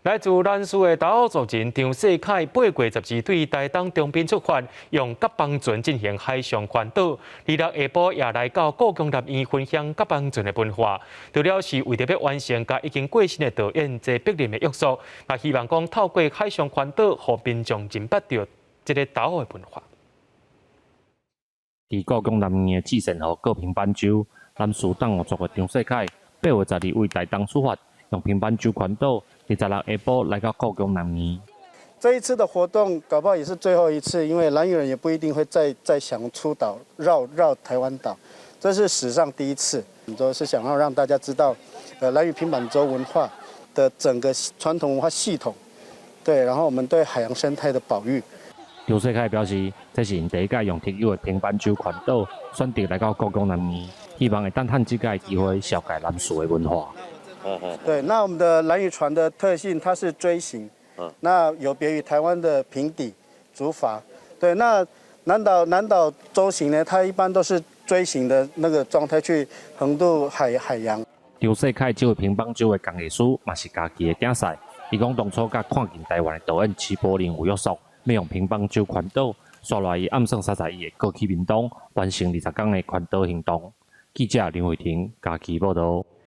來自蘭嶼的達悟族人張世凱8月12對台東長濱出發，用甲板船進行海上環島。26下晡也來到故宮南院分享甲板船的文化。除了是為著欲完成佮已經過身的導演謝碧玲的約束，嘛希望講透過海上環島，予民眾認捌著這个達悟的文化。佇故宮南院的至善號過平板舟，蘭嶼達悟族的張世凱8月12對台東出發，用平板舟環島。26下晡來到故宮南院。這一次的活動，搞不好也是最後一次，因為蘭嶼人也不一定會再想出島繞繞台灣島，這是史上第一次。都是想要讓大家知道，蘭嶼平板舟文化的整個傳統文化系統，對，然後我們對海洋生態的保育。張世凱表示，這是𪜶第一屆用特有的平板舟環島，選擇來到故宮南院，希望會當趁這個機會紹介蘭嶼的文化。對，那我們的蘭嶼船的特性，它是錐形，那有別於台灣的平底竹筏。對，那南島舟型呢，它一般都是錐形的那個狀態去橫渡海洋。張世凱這位平板舟的工藝師，嘛是家己的競賽。伊講當初佮看見台灣的導演齊柏林有約束，欲用平板舟環島，煞來伊暗算31會過去屏東，完成20工的環島行動。記者林慧婷家己報導。